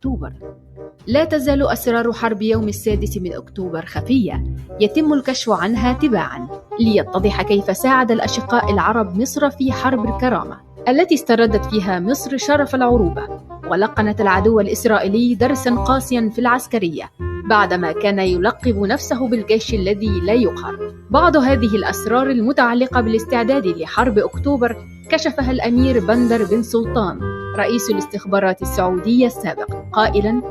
أكتوبر. لا تزال أسرار حرب يوم 6 من أكتوبر خفية، يتم الكشف عنها تباعا ليتضح كيف ساعد الأشقاء العرب مصر في حرب الكرامة التي استردت فيها مصر شرف العروبة، ولقنت العدو الإسرائيلي درسا قاسيا في العسكرية بعدما كان يلقب نفسه بالجيش الذي لا يقهر. بعض هذه الأسرار المتعلقة بالاستعداد لحرب أكتوبر كشفها الأمير بندر بن سلطان رئيس الاستخبارات السعودية السابق، قائلا: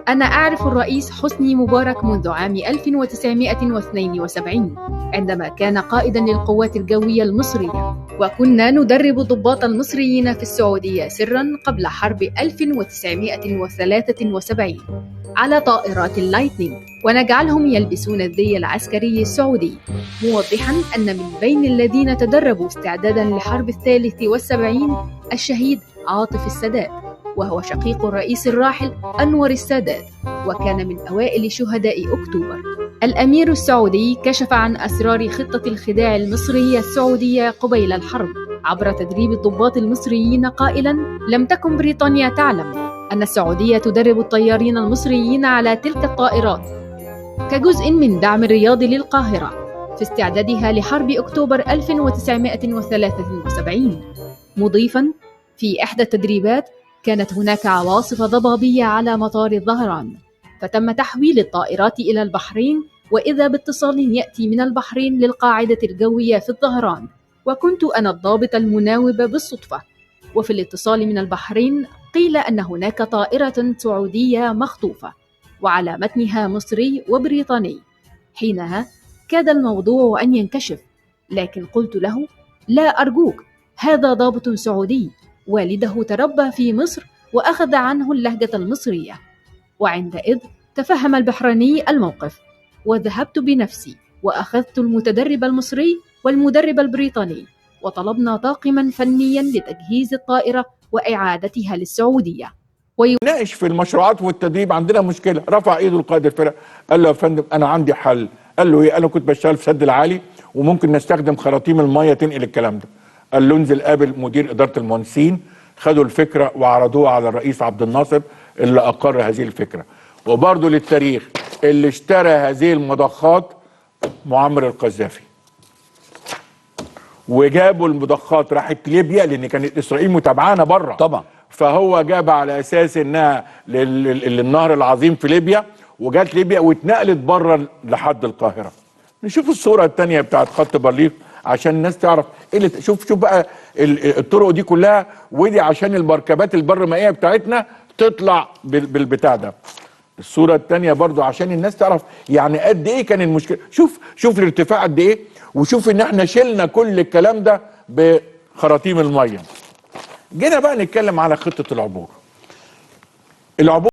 أنا أعرف الرئيس حسني مبارك منذ عام 1972 عندما كان قائدا للقوات الجوية المصرية، وكنا ندرب ضباط المصريين في السعودية سرا قبل حرب 1973 على طائرات اللايتنينج، ونجعلهم يلبسون الزي العسكري السعودي، موضحا أن من بين الذين تدربوا استعدادا لحرب 73 الشهيد عاطف السادات، وهو شقيق الرئيس الراحل أنور السادات، وكان من أوائل شهداء أكتوبر. الأمير السعودي كشف عن أسرار خطة الخداع المصرية السعودية قبيل الحرب عبر تدريب الضباط المصريين، قائلا: لم تكن بريطانيا تعلم أن السعودية تدرب الطيارين المصريين على تلك الطائرات كجزء من دعم الرياض للقاهرة في استعدادها لحرب أكتوبر 1973، مضيفا: في إحدى التدريبات كانت هناك عواصف ضبابية على مطار الظهران، فتم تحويل الطائرات إلى البحرين، وإذا باتصال يأتي من البحرين للقاعدة الجوية في الظهران، وكنت أنا الضابط المناوب بالصدفة، وفي الاتصال من البحرين قيل أن هناك طائرة سعودية مخطوفة وعلى متنها مصري وبريطاني. حينها كاد الموضوع أن ينكشف، لكن قلت له: لا أرجوك، هذا ضابط سعودي، والده تربى في مصر وأخذ عنه اللهجة المصرية. وعندئذ تفهم البحريني الموقف، وذهبت بنفسي وأخذت المتدرب المصري والمدرب البريطاني، وطلبنا طاقما فنيا لتجهيز الطائرة وإعادتها للسعودية. ويناقش في المشروعات والتدريب. عندنا مشكلة. رفع ايده القائد الفرق قال له: يا فندم أنا عندي حل. قال له: إيه؟ قال له: كنت بشتغل في سد العالي وممكن نستخدم خراطيم المية تنقل الكلام ده. قال له: انزل قابل مدير إدارة المهندسين. خدوا الفكرة وعرضوها على الرئيس عبد الناصر اللي أقر هذه الفكرة. وبرضه للتاريخ اللي اشترى هذه المضخات معمر القذافي، وجابوا المضخات راحت ليبيا لأن كانت إسرائيل متابعانا بره طبعا، فهو جاب على أساس إنها للنهر العظيم في ليبيا، وجات ليبيا واتنقلت بره لحد القاهرة. نشوف الصورة الثانية بتاعت خط بارليف عشان الناس تعرف ايه اللي شوف بقى الطرق دي كلها، ودي عشان المركبات البرمائيه بتاعتنا تطلع بالبتاع ده. الصورة الثانية برضو عشان الناس تعرف يعني قد ايه كان المشكلة. شوف الارتفاع قد ايه، وشوف ان احنا شلنا كل الكلام ده بخراطيم المية. جينا بقى نتكلم على خطه العبور. العبور